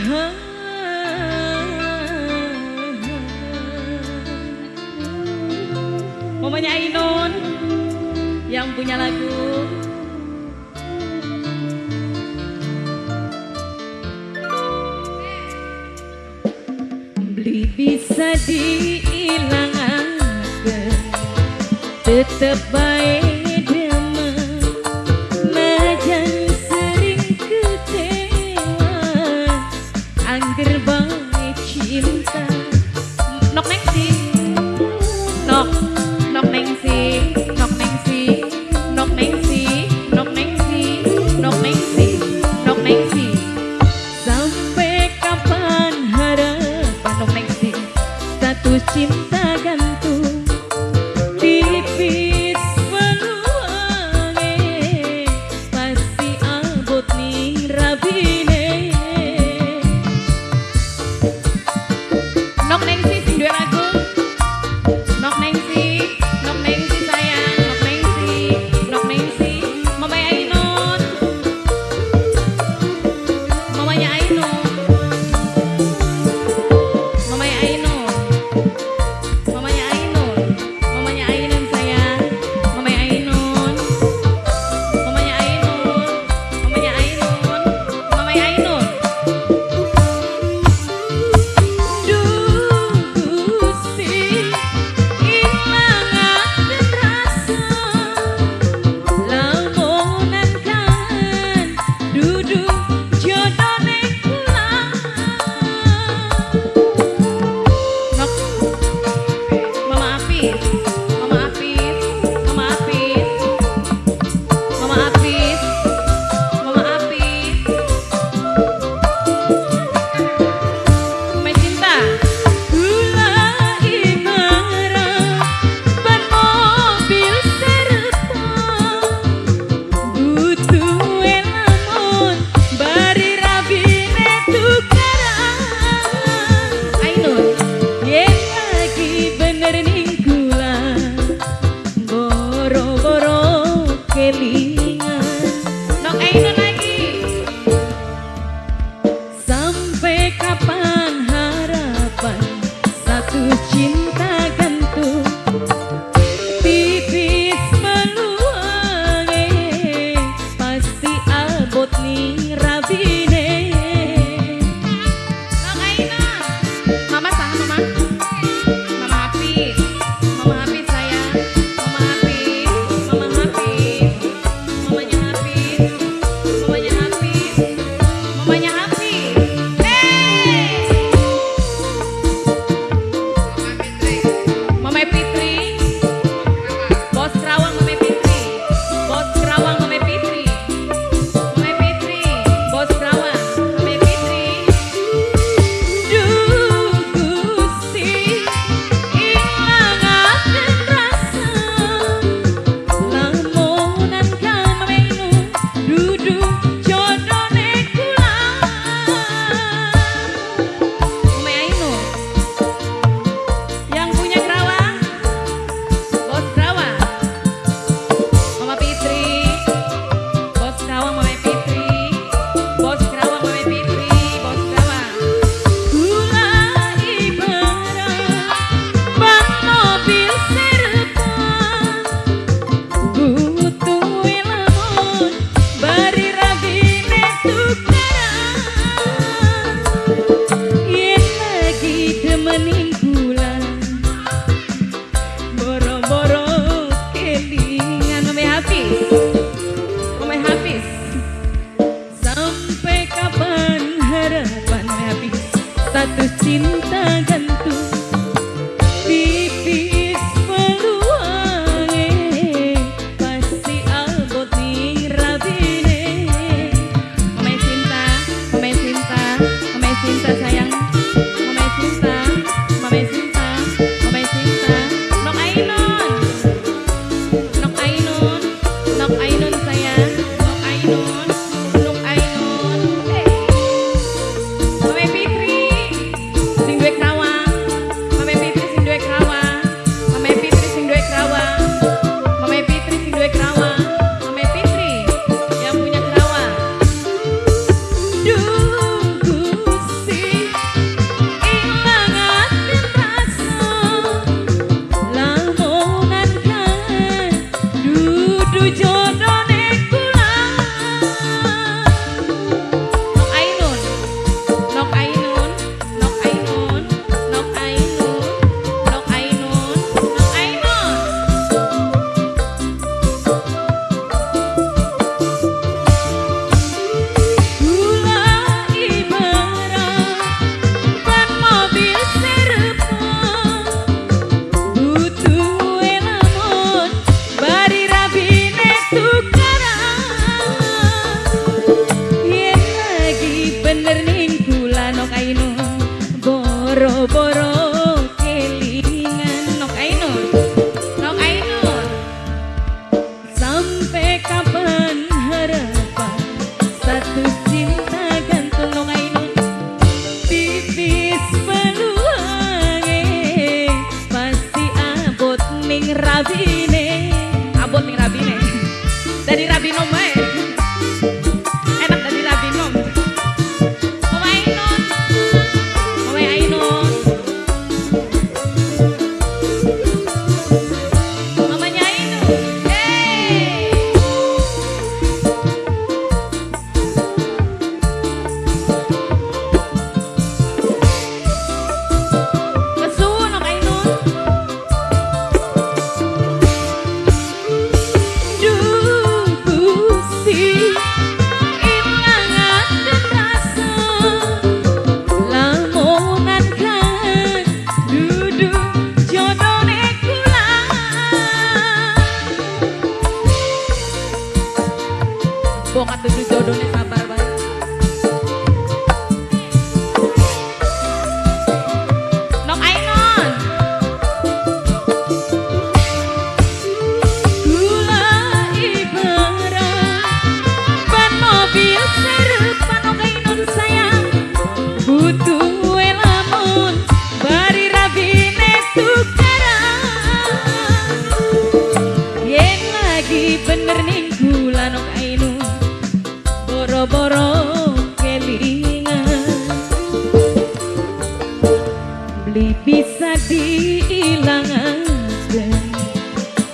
Ha. Mamanya Ainun yang punya lagu. Beli bisa diilangaken, tetep bae demen, najan sering kecewa, angger bae cinta. Nok Nengsi, nok, nok Nengsi, nok Nengsi, nok Nengsi, nok Nengsi, nok Nengsi, nok Nengsi. Sampai kapan harapan nok Nengsi, status cinta gantung, tipis peluange, pasti abot ning rabine. Nok Nengsi sing duwe lagu. Nok Nengsi, Nok Nengsi sayang, Nok Nengsi, Nok Nengsi, Mamanya Ainun, Mamanya Ainun, Mamanya Ainun. Satu cinta gantung Nok Ainun. Tipis peluange pasti abot ning rabine. Abot ning rabine. Dari rabinom bae. Enak dari rabinom. Mama Ainun. Mama Ainun. Mamanya Ainun. Hey. Kesuwun Nok Ainun. Duh Gusti ilangaken rasa lamunan kan dudu jodone kula. Bokat dudu jodone sabar bae. Nok Ainun. Gula ibarat ban mobil serepan Nok Ainun sayang. Butuh lamun bari rabine tukaran. Yen lagi bener ning kula Nok Ainun, boro-boro kelingan. Beli bisa diilangaken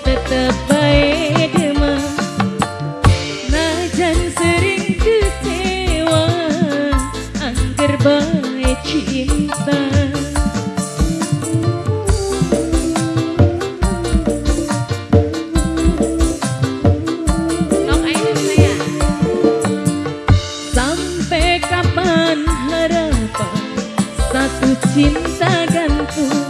tetep bae demen. Najan sering kecewa angger bae cinta. Nok Ainun sayang. Sampai kapan harapan satu cinta gantung.